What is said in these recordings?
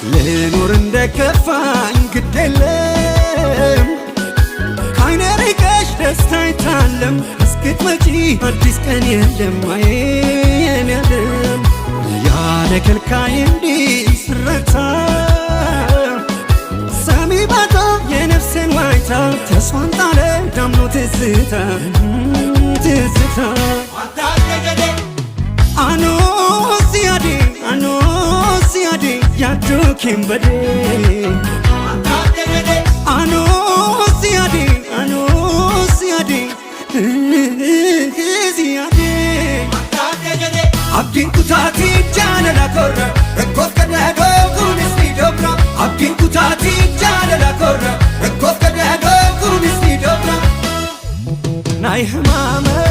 ልኑር እንደከፋኝ ግድ የለም፣ ከዓይኔ ርቀሽ ደስታ አይታለም፣ እስክትመጪ አዲስ ቀን የለም። አየን ያለም ያለ ከልካይ እንዲህ ስረታ፣ ሰሚ ባጣ የነፍሴን ዋይታ፣ ተስፋን ጣለ ዳምኖ ትዝታ ትዝታ። Anoo si yaade, anoo si yaade, yaaddoo keen badee. Anoo si yaade, anoo si yaade, si yaade. Abdiin kutaatii jaalala korra, rakkoof kadhaadhoo kunis ni dobra. Abdiin kutaatii jaalala korra, rakkoof kadhaadhoo kunis ni dobra. ናይ ህማመይ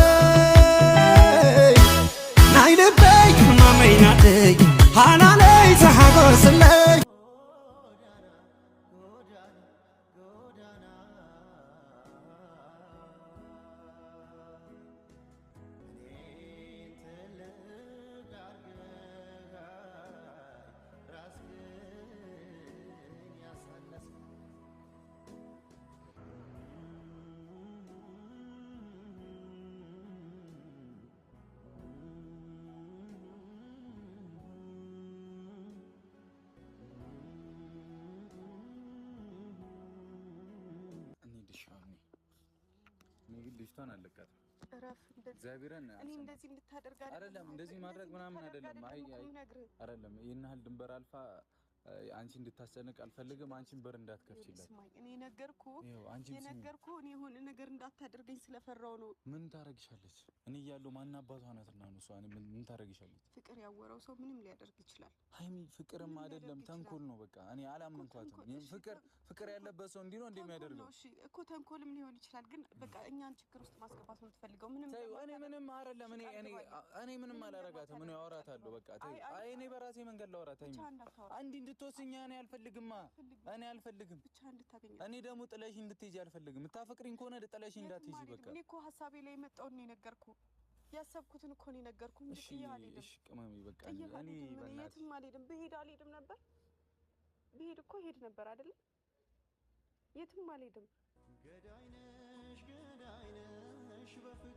ናይ ልበይ ህማመይ ናተይ ሃላለይ ተሓጎስለይ። እኔን ትልቅ አርገህ ራስህን ያሳነስክ። እንሂድ። እሺ አሁን እኔ ግን ልጅቷን አለቃትም። እረፍ። እንደዚህ እግዚአብሔርን እኔ አልሰማም። እንደዚህ እንድታደርግ አይደለም፣ እንደዚህ ማድረግ ምናምን እንድታደርግ አይደለም። አይ እኮ አይ የምነግርህ። አይደለም፣ ይህን ያህል ድንበር አልፋ አንቺ እንድታስጨንቅ አልፈልግም። አንቺን በር እንዳትከፍቺላት። ስማኝ፣ እኔ የነገርኩህ ይኸው አንቺም ስሚ። የነገርኩህ እኔ የሆነ ነገር እንዳታደርገኝ ስለፈራው ነው። ምን ታረግሻለች? እኔ እያለሁ ማን አባቷ ናትና ነው እሷ? እኔ ምን ታረግሻለች? ፍቅር ያወረው ሰው ምንም ሊያደርግ ይችላል። ሀይሚ፣ ፍቅርም ምንም አይደለም ሊያደርግ ተንኮል ይችላል። ነው። በቃ እኔ አላመንኳትም። ተንኮል፣ እሺ፣ ፍቅር ፍቅር ያለበት ሰው እንዲህ ነው ተንኮል እንደሚያደርገው ነው። እሺ እኮ ተንኮልም ሊሆን ይችላል፣ ግን በቃ እኛን ችግር ውስጥ ማስገባት ነው የምትፈልገው። ምንም ተይው፣ እኔ እንደማታደርግ ምንም አይደለም። እኔ ቃል እኔ ግባልኝ። እኔ ምንም ምንም አላረጋትም። እኔ እንደማታደርግ አወራታለሁ። በቃ ተይው። አይ፣ አይ፣ አይ፣ እኔ በራሴ መንገድ ላወራት። ሀይሚ፣ ብቻ እንዳታወራ። አንዲ እንድትወስኛ እኔ አልፈልግማ። አልፈልግም። እኔ አልፈልግም። ብቻ እንድታገኛት። እኔ ደግሞ ጥለሽ እንድትሄጂ አልፈልግም። የምታፈቅሪኝ ከሆነ ጥለሽ የትም እንዳትሄጂ አልሄድም። በቃ። እኔ እኮ ሀሳቤ ላይ የመጣውን ነው የነገርኩህ። ያሰብኩትን እኮ ነው የነገርኩህ እንጂ እሺ ጥዬህ አልሄድም። እሺ ቅመሜ፣ በቃ ጥዬህ እኔ አልሄድም። እኔ በእናትሽ የትም አልሄድም። ብሄድ አልሄድም ነበር። ብሄድ እኮ ሄድ ነበር አይደለም? የትም አልሄድም። ገዳይ ነሽ ገዳይ ነሽ በፍቅር።